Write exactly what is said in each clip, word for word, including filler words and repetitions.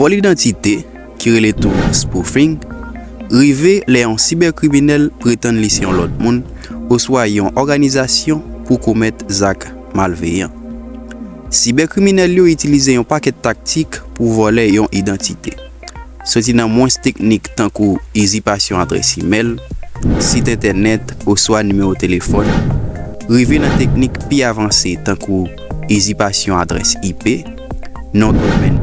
Vòl idantite, ki rele tou spoofing, rive lè yon sibèkriminèl pretann li se yon lòt moun oswa yon òganizasyon pou komèt zak malveyan. Sibèkriminèl yo itilize yon pakèt taktik pou vòlè yon idantite, soti nan mwens teknik tankou izipasyon adrès imèl, sit entènèt oswa nimewo telefòn, rive nan teknik pi avanse tankou izipasyon adrès I P, non domèn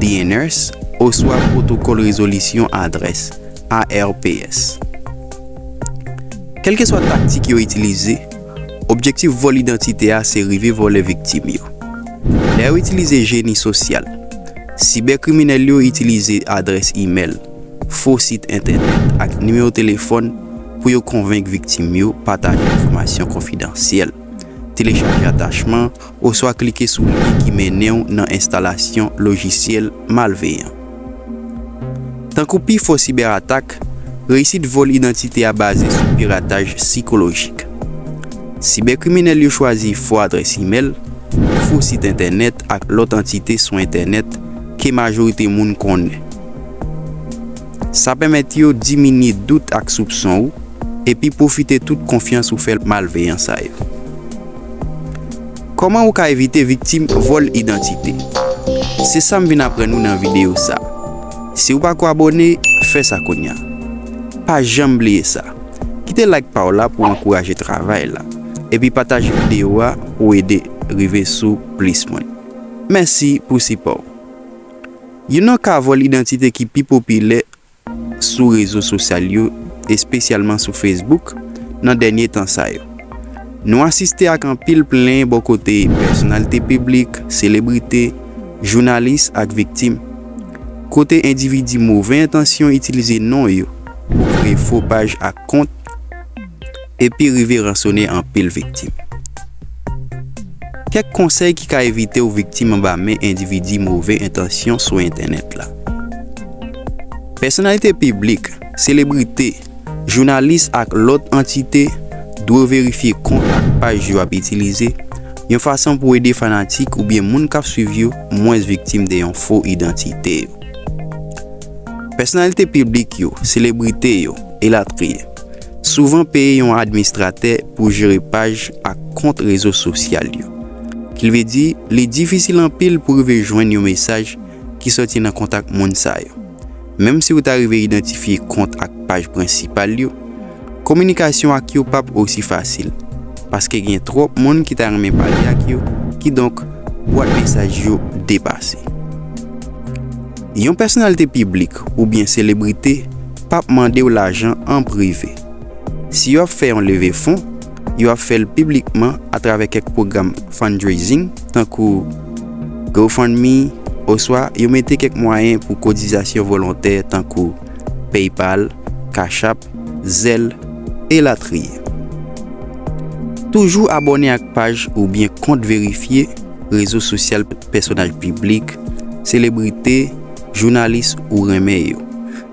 D N S, oswa pwotokòl rezolisyon adrès, A R P S. Kèlkeswa taktik yo itilize, objektif vòl idantite a se rive vòlè viktim yo. Lè yo itilize jeni sosyal, sibèkriminèl yo itilize adrès imèl, fo sit entènèt ak nimewo telefòn pou yo konvenk viktim yo pataje enfòmasyon konfidansyèl, telechaje atachman, oswa klike sou lyen ki mennen w nan enstalasyon lojisyèl malveyan. Tankou pifò sibè atak, reyisit vòl idantite a baze sou pirataj sikolojik. Sibèkriminèl yo chwazi fo adrès imèl, fo sit entènèt ak lòt antite sou entènèt ke majorite moun konnen. Sa pèmèt yo diminye dout ak soupson ou epi pwofite tout konfyans ou fè malveyan sa yo. Kòman ou ka evite viktim vòl idantite? Se sa m vin aprann ou nan videyo sa. Si w pako abòne, fè sa kounye a. Pa janm bliye sa. Kite like pa w la pou w ankouraje travay la. Epi pataje videyo a pou ede rive sou plis moun. Mèsi pou sipò w. Youn nan ka vòl idantite ki pi popilè sou rezo sosyal yo, espesyalman sou Facebook, nan dènye tan sa yo. Nou asiste ak anpil plenyen bò kote pèsonalite piblik, selebrite, jounalis ak viktim, kote endividi move entansyon itilize non yo pou kreye fo paj ak kont, epi rive ransone anpil viktim. Kèk konsèy ki ka evite w viktim anba men endividi move entansyon sou entènèt la. Pèsonalite piblik, selebrite, jounalis ak lòt antite dwe verifye kont ak paj yo ap itilize, yon fason pou ede fanatik oubyen moun k ap swiv yo mwens viktim de yon fo idantite yo. Pèsonalite piblik yo, selebrite yo, elatriye, souvan peye yon administratè pou jere paj ak kont rezo sosyal yo. Ki vle di, li difisil anpil pou rive jwenn yon mesaj ki soti nan kontak moun sa yo. Menm si w ta rive idantifye kont ak paj prensipal yo, kominikasyon ak yo p ap osi fasil, paske gen twòp moun ki ta renmen pale ak yo, kidonk, bwat mesaj yo depase. Yon pèsonalite piblik oubyen selebrite p ap mande w lajan an prive. Si yo ap fè yon leve fon, yo ap fè l piblikman atravè kèk pwogram fundraising, tankou GoFundMe, oswa yo mete kèk mwayen pou kotizasyon volontè, tankou PayPal, Cash App, Zelle, elatriye. Toujou abòne ak paj oubyen kont verifye rezo sosyal pèsonaj piblik, selebrite, jounalis ou renmen yo,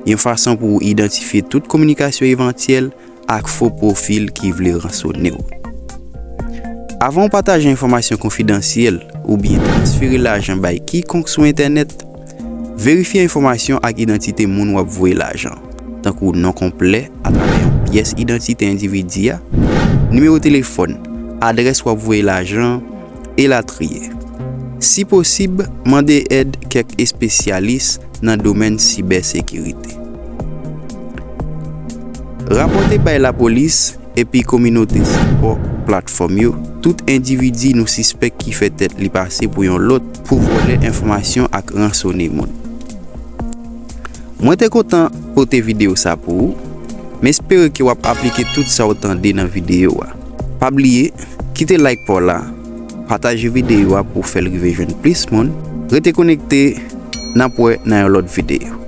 yon fason pou w idantifye tout kominikasyon evantyèl ak fo pwofil ki vle ransone w. Avan w pataje enfòmasyon konfidansyèl oubyen transfere lajan bay kikonk sou entènèt, verifye enfòmasyon ak idantite moun w ap voye lajan, tankou non konplè atravè yon pyès idantite endividi a, nimewo telefòn, adrès w ap voye lajan an, elatriye. Si posib, mande èd kèk espesyalis nan domèn sibèsekirite. Rapòte bay lapolis epi kominote sipò platfòm yo tout endividi nou sispèk ki fè tèt li pase pou yon lòt pou vòlè enfòmasyon ak ransone moun. Mwen te kontan pote videyo sa pou ou. M espere ke w ap aplike tout sa w tande nan videyo a. Pa bliye, kite like pa w la, pataje videyo a pou w fè l rive jwenn plis moun. Rete konekte, n ap wè nan yon lòt videyo.